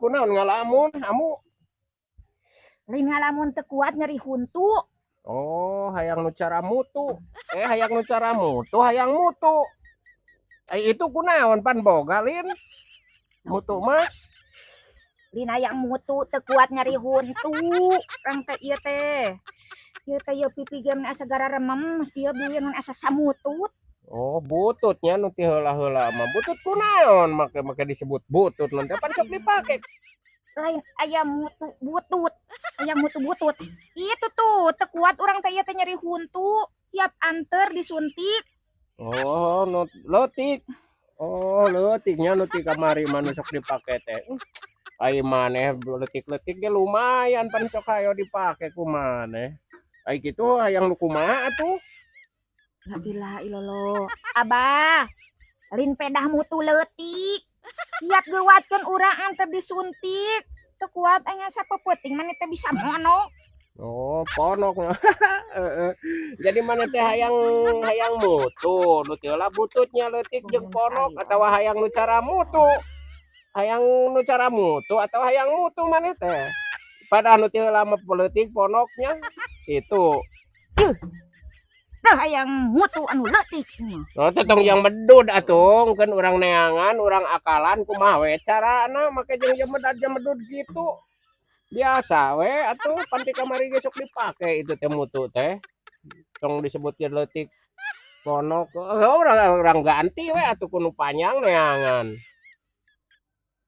Kunaon ngalamun, Amu? Lain ngalamun, teu kuat nyeri huntu. Oh, hayang nu cara mutu. Eh, hayang nu cara mutu, hayang mutu. Ai itu kunaon, pan boga, Lin? Mutu mah. Lain hayang mutu, teu kuat nyeri huntu. Urang teh ieu teh. Ieu teh ieu pipi ge meni asa gararemem, ieu bibir meni asa samutut. Oh, bututnya nu ti heula-heula mah. Butut kunaon make make disebut butut nanti, pan sok dipake? Lain aya mutu butut, aya mutu butut. Itu tuh teu kuat urang teh ieu teh nyeri huntu, tiap anter disuntik. Oh, nu leutik. Oh, leutiknya nu ti kamari mah nu sok dipake teh. Ai maneh leutik-leutik ge lumayan, pan sok hayo dipake ku maneh. Ai kitu hayang nu kumaha atuh? La ilaha illallah. Abah, lain pedah mutu leutik. Tiap geuwatkeun urang anter disuntik. Teu kuat aing asa peupeting maneh teh bisa mono. Oh, ponok. Heeh. Jadi maneh teh hayang hayang mutu, nu teu heula bututnya leutik jeung ponok, atawa hayang nu cara mutu? Hayang nu cara mutu atau hayang mutu maneh teh? Pada nu teu heula mah leutik ponoknya itu. Teu, hayang mutu anu leutik mah. Oh, teh tong jang bedud atuh, keun urang neangan, urang akalan kumaha we carana make jeung jemedad jemedud kitu. Biasa we atuh, pan ti kamari ge sok dipake itu teh mutu teh. Tong disebutkeun leutik ponok, urang urang ganti we atuh ku nu panjang neangan.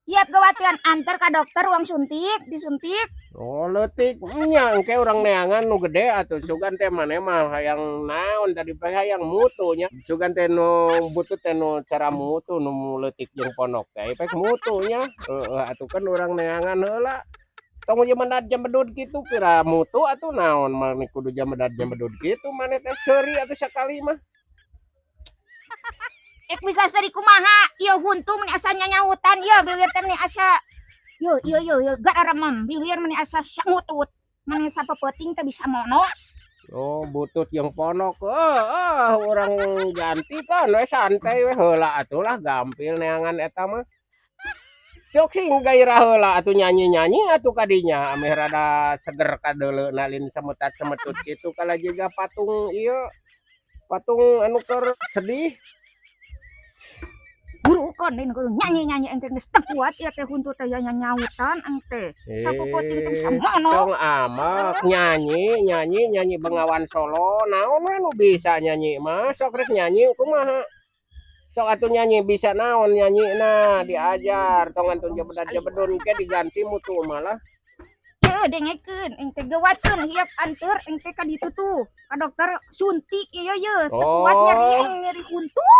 Tiap geuwatkeun anter ka dokter urang suntik, disuntik. Oh, leutik nya, engke urang neangan nu gede atuh. Sugan teh maneh mah hayang naon tadi teh? Hayang mutu nya. Sugan teh nu butut teh nu cara mutu, nu leutik jeung ponok teh pek mutu nya. Heeh, atuh kan urang neangan heula. Tong jemedad jemedud kitu, pira mutu atuh naon maneh kudu jemedad jemedud kitu, maneh teh seuri atuh sakali mah. Ek bisa seuri kumaha? Ieu huntu meni asa nyanyautan, ieu bibir teh meni asa yo yo yo yo gararemem, bibir meni asa samutut. Meni sapeupeting teh bisa mono. Oh, butut jeung ponok. Heeh, urang ganti kan we, santai we heula atuh lah, gampil neangan eta mah. Sok sing gairah heula atuh, nyanyi-nyanyi atuh kadinya ameh rada seger kadeuleuna, lain semetat-semetut kitu kalah jiga patung ieu, patung anu keur sedih. Burukeun, lain kudu nyanyi-nyanyi, aing teh geus teu kuat ieu teh huntu teh nyanyautan aing teh. Sapeupeting teh bisa Eh, mono. Tong amek, nyanyi nyanyi nyanyi Bengawan Solo naon we nu bisa nyanyi mah. Sok rek nyanyi kumaha? Sok atuh nyanyi bisa naon nyanyina, diajar, tong antun jebedad jebedun ke diganti mutu malah. Ye dengekeun, aing teh geuwatkeun hiap anteur aing teh ka ditu tuh ka dokter suntik ieu ye teu kuat nyeri aing nyeri huntu.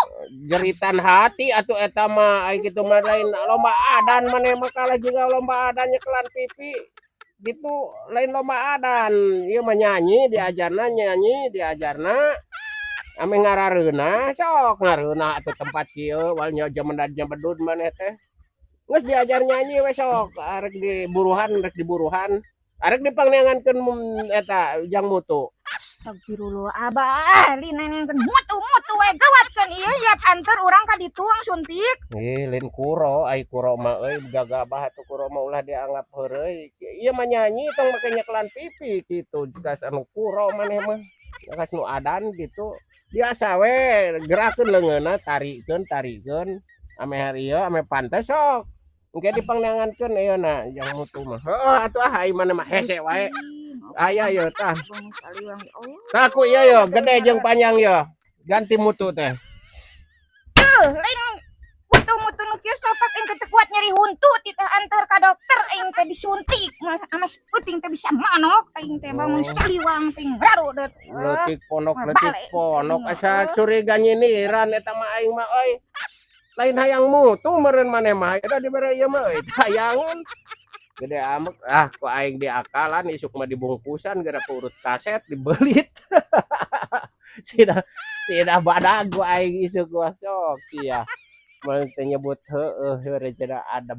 Jeritan hati atuh eta mah. Ai kitu mah lain lomba adan maneh mah, kalah juga lomba adan nyekelan pipi gitu, lain lomba adan ieu mah. Nyanyi diajarna, nyanyi diajarna ameh ngarareunah. Sok ngareunah atuh tempat kieu wal nya jemedad jemedud. Maneh teh geus diajar nyanyi we. Sok arek diburuhan, rek diburuhan, arek dipangneangankeun eta jang mutu. Astagfirullah, Abah, lain nanyakeun mutu-mutu we, gawatkeun ieu hiap anteur urang ka ditu urang suntik. Eh, lain kuro, ai kuro mah euy gagabah atuh, kuro mah ulah dianggap heureuy. Ieu mah nyanyi, tong make nyekelan pipi kitu, kas anu kuro maneh mah. Kas nu adan gitu. Biasa we gerakeun leungeunna, tarikeun tarikeun ameh hari ieu ameh pantes. Sok. Engke dipangneangankeun ieu na jang mutu mah. Heueuh atuh ah, ai maneh mah hese wae. Aya ieu tah. Tah ku ieu yo gede jeung panjang yo. Ganti mutu teh. Tuh, lain mutu-mutu nu kieu sopak, aing teh teu kuat nyeri huntu, titah anteur ka dokter aing teh disuntik mah ameh peuting teh bisa manok aing teh bangun saliwang ting rarudet. Leutik ponok, Mah leutik balik. Ponok asa curiga nyindiran eta mah aing mah euy. Lain hayang mutu meureun maneh mah, eta dibere ieu mah euy hayangeun. Gede amek ah, ku aing diakalan isuk mah dibungkusan gara urut kaset dibelit. Sida sida badag ku aing isuk mah, sok sia. Mun teu nyebut heueuh heureuy cenah adem.